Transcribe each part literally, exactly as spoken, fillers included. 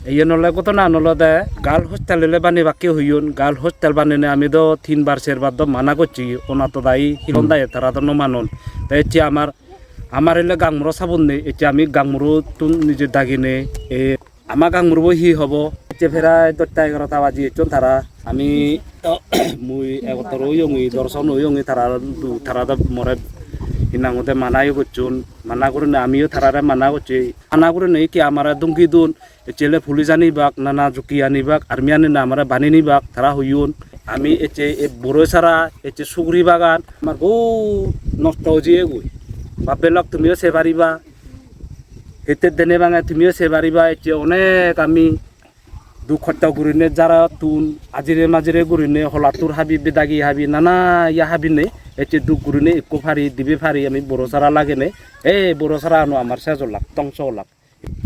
Iyen ole ghotonan olode girl hostel ole banebakke hoyon, girl hostel banene ami do tin bar ser bar do mana gocchi, onato dai hilon daye tara do no manon. Te ecche amar, amar ole gangmuro sabonne, ecche ami gangmurottun nije dagine, e, ama gangmurobo hi hobo? Ecche prai dosta egarota baji ecchon tara, ami mui egottor oyongi, dorson oyongi, tara du-, tara do more hinang hoide mana yo gocchon, mana gurine amiyo tarare mana gocchi, mana gurine ecche amare dumki don, ecche ole police anibak, nana jukki anibak, army anine amare bani nibak, tara hoyon. Ami ecche ei boro sara, ecche suguri bagan, amar bohut nosto oi jeyegoi. Bap belok tumiyo sei pariba, hitte dene bange tumiyo sei pariba, ecche onek ami duk hosto gurine jarattun ajire majire gurine holattur habi, bedagi habi, nana ye habine, ecche duk gurine ekko pari, dibe pari ami boro sara lagene, ei boro sara ano amar sej olak, dongso olak.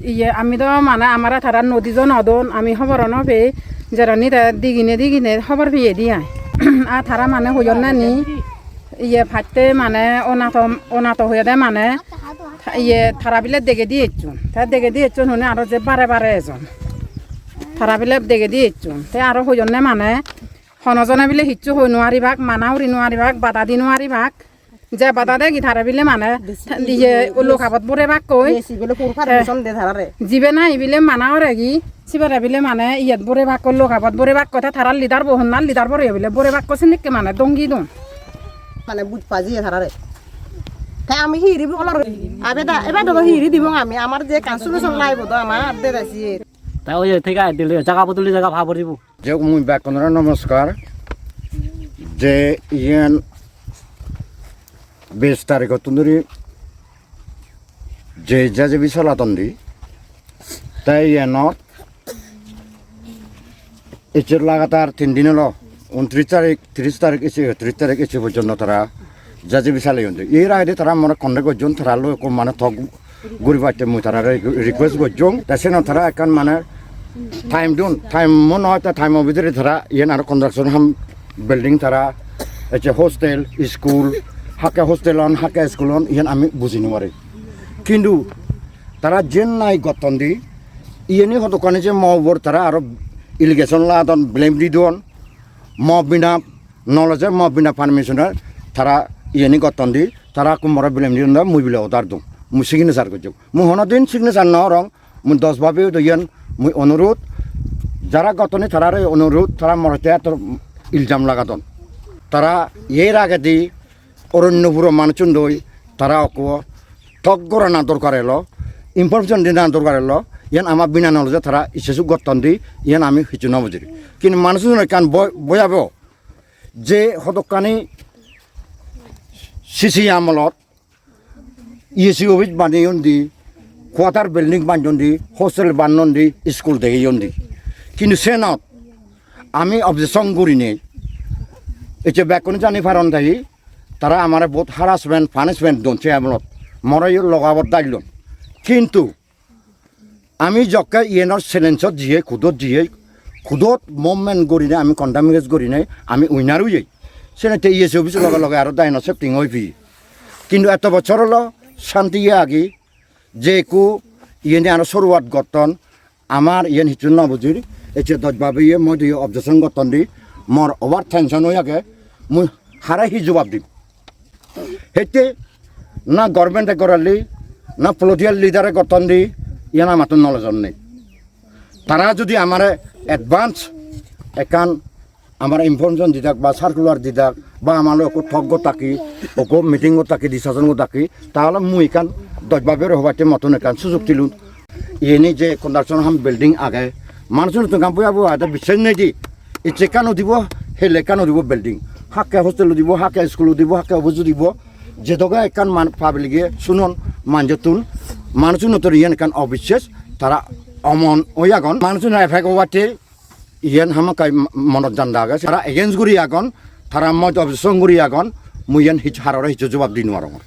Iye, ami do mane amare tara nodi jonodon, ami hobor no pei, jerani te digine digine hobor peyedi ai. A tara mane hoyonne ni, iye, patte mane onato, onato hoyede mane, iye, tara bile degedi ecchon. Te degedi ecchon hone aro je bare bare ejon. Tara bile degedi ecchon. Te aro hoyonne mane, hono jone bile hissu hoi no paribak, mana uri no paribak, bada di no paribak. Je bada degi tare bile mane, iye, lokabot borebakkoi. Besi bile pur permission de tarare. Jibe nahi bile mana goregi, sibere bile mane iyet borebakkoi, lokabot borebakkoi, te tarar leader bo honna leader bore bile borebakko senikke mane dongi don. Mane buj pajiye tarare. Te ami hiri bi olor. Abe da, ebe do hiri dibong ami, amar je ekkan solution laibo do amar de desiye. Ta oye thik age, dile jaga bodoli jaga pa poribo. Je mui bekkunore namaskar. Je iyen bis tarigottun dhuri je J C B saladon di, te iyenot ecche lagatar tin din olo, untris tarik, tris tarik ecche, tris tarik ecche porjonto tara J C B saleyon de. Er agedi tara more contact gojjon, tara loi ekko mane talk guribatte mui tarare request gojjong. Te seno tara ekkan mane time dun, time mo noi, te time o bidire tara iyen aro construction ham, building tara ecche hostel, school, hakke hostel on, hakke school on, iyen ami buji no pari. Kintu tara jen nahi gotton di, iyeni hodokkani je mo ubor tara aro allegation ladon, blame di don, mo bina knowledge, mo bina permission e tara iyeni gotton di, tara ekku more blame di don, mui bile order dong, mui signature gojjong. Mui hono din signature no gorong, mui dos babe do iyen, mui onurot, jara gotton di tarare onurot, tara more te etor iljam lagadon. Tara er agedi Aranyapuro manuchun doi tara ekku talk gorana dorkar elo, information dena dorkar elo, iyen ama bina knowledge e tara issue gotton di, iyen ami hissu no bujir. Kintu manuchun ekkan boi, boi abo je hodokkani C C amolot E C office baneyon di, quarter building baneyon di, hostel baneyon di, school degeyon di. Kintu senot ami objection gurinei, ecche bekkune jani paron de, tara amare bahut harassment, punishment don se amolot. More yo logabot dallon. Kintu ami jokke iyenor challenge-ot jiyei, court-ot jiyei, court-ot movement gurinei ami condemn case gurinei ami winner oyei. Senette E C office loge loge aro dino shifting oi peye. Kintu eto bochor olo santiye agi, je ekku iyeni aro soruat gotton, amar iyen hissu no bujir, ecche doj babe iye moi diye objection gotton di, mor over tension oi age, mui hare hi jubab dim? Hette na government-e gorelli, na political leader-e gotton di, iyan amattun knowledge-ot nei. Tara judi amare advance ekkan amare information didak ba circular didak ba amalo ekko talk gottaki, ekko meeting gottaki, discussion gottaki, tahole mui ekkan doj babere hobatte mottun ekkan sujog tilun. Iyeni je construction ham building age, manuchun tun ekkan boya boya age, biswas nei di. Icche ekkan udibo, hele ekkan udibo building. Hakke hostel udibo, hakke school udibo, hakke office udibo. Jedoge ekkan man-, public-e sunon manjottun, manuchun otor iyen ekkan obisses, tara omon oi agon. Manuchun effect obatte iyen hamakkai monot janda age. Tara against guri agon, tara moj objection guri agon, mui iyen hich-, harore hissu jubab di nw parongor.